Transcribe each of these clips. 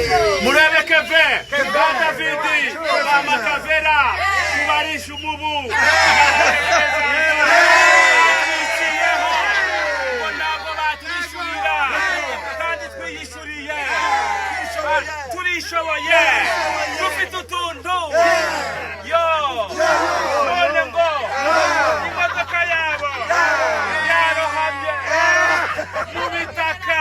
Murebe Keve, ba Davidi, ba Makavera, tubarisha umubu. Batwiciyeho ngo ntabwo batwishyurira, kandi twiyishyuriye, turishoboye, dufite utuntu. Yo, none ngo imodoka yabo yarohamye mu bitaka.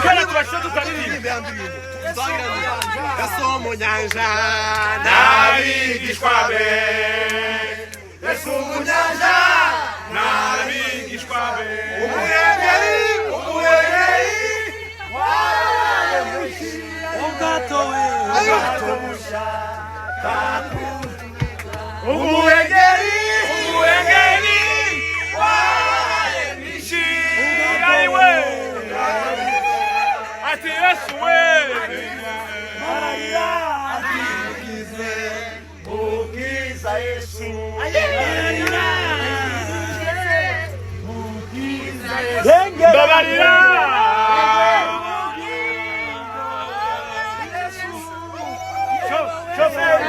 Twari tubashe tutaririmba. Yesu mu nyanja n'abigishwa be. Yesu mu nyanja n'abigishwa be. Umuhengeri, umuhengeri wabaye mwinshi. Ubwato we. Ubwato bushaka. Umuhengeri. Umuhengeri wabaye mwinshi, ayiwe, ati Yesu we. Mararira. Ubwiza Yesu. Mararira. Mbabarira. Shoferi,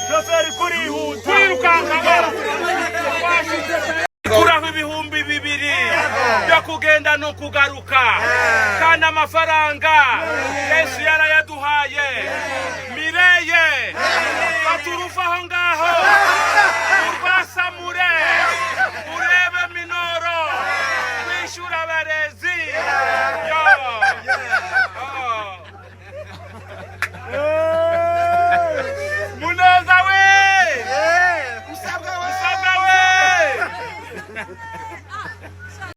shoferi, kurihuta. Turirukankamo kuraho 2000 byo kugenda no kugaruka, kandi amafaranga Yesu yarayaduhaye. Mireye, fata uruva aho ngaho, urwasamure, urebe.